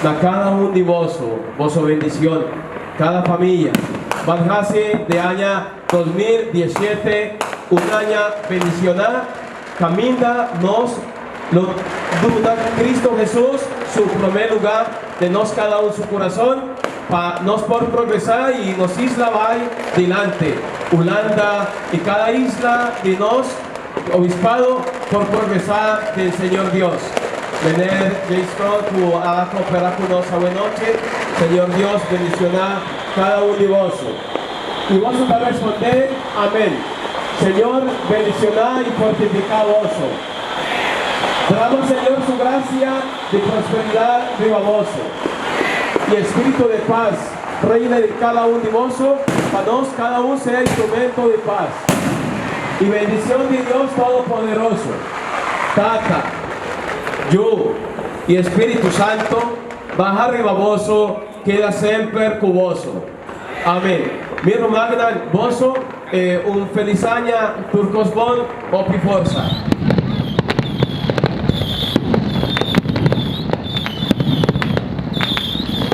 Na kada un di boso, boso bendishon, kada famia. Ban hasi di aña 2017 un aña bendishoná, kaminda nos lo duna Kristu Hesus su promé lugá den nos kada un su kurason, pa nos por progresá i nos isla bai dilanti. Hulanda i kada isla di nos obispado por progresá den Señor Dios. Meneer Jason ku a kooperá ku nos awe nochi, Señor Dios bendishoná kada un di boso. I boso ta respondé, Amèn. Señor bendishoná i fortifiká boso. Drama Señor su grasia di prosperidat riba boso. I espíritu di pas reina den kada un di boso, pa nos kada un sea instrumento di pas. I bendishon di Dios Todopoderoso, Tata, Yu i Espíritu Santo baha riba boso, keda semper ku boso. Amèn. Mi rumannan, boso un felis aña, tur kos bon, hopi forsa.